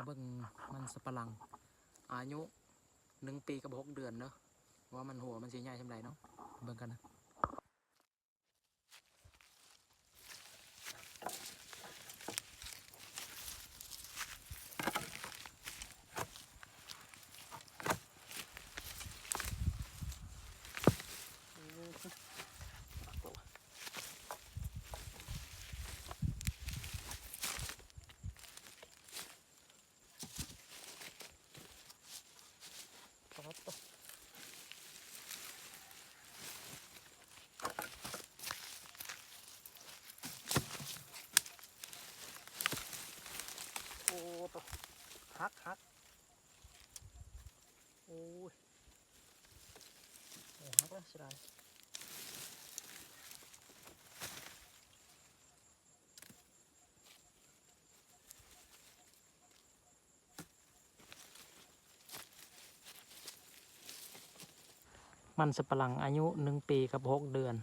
ເບິ່ງມັນສຳປະຫຼັງອາຍຸໜຶ່ງປີກັບຫົກເດືອນເດີ ວ່າມັນຫົວມັນຊິໃຫຍ່ສ່ຳໃດເນາະ ເບິ່ງກັນນະ. ໂອ້ ໂຕ ຫັກ ຫັກ ໂອ້ຍ ໂອ້ ຫັກແລ້ວ ເສຍດາຍ. ມັນສຳປະຫຼັງອາຍຸໜຶ່ງປີກັບຫົກເດືອນ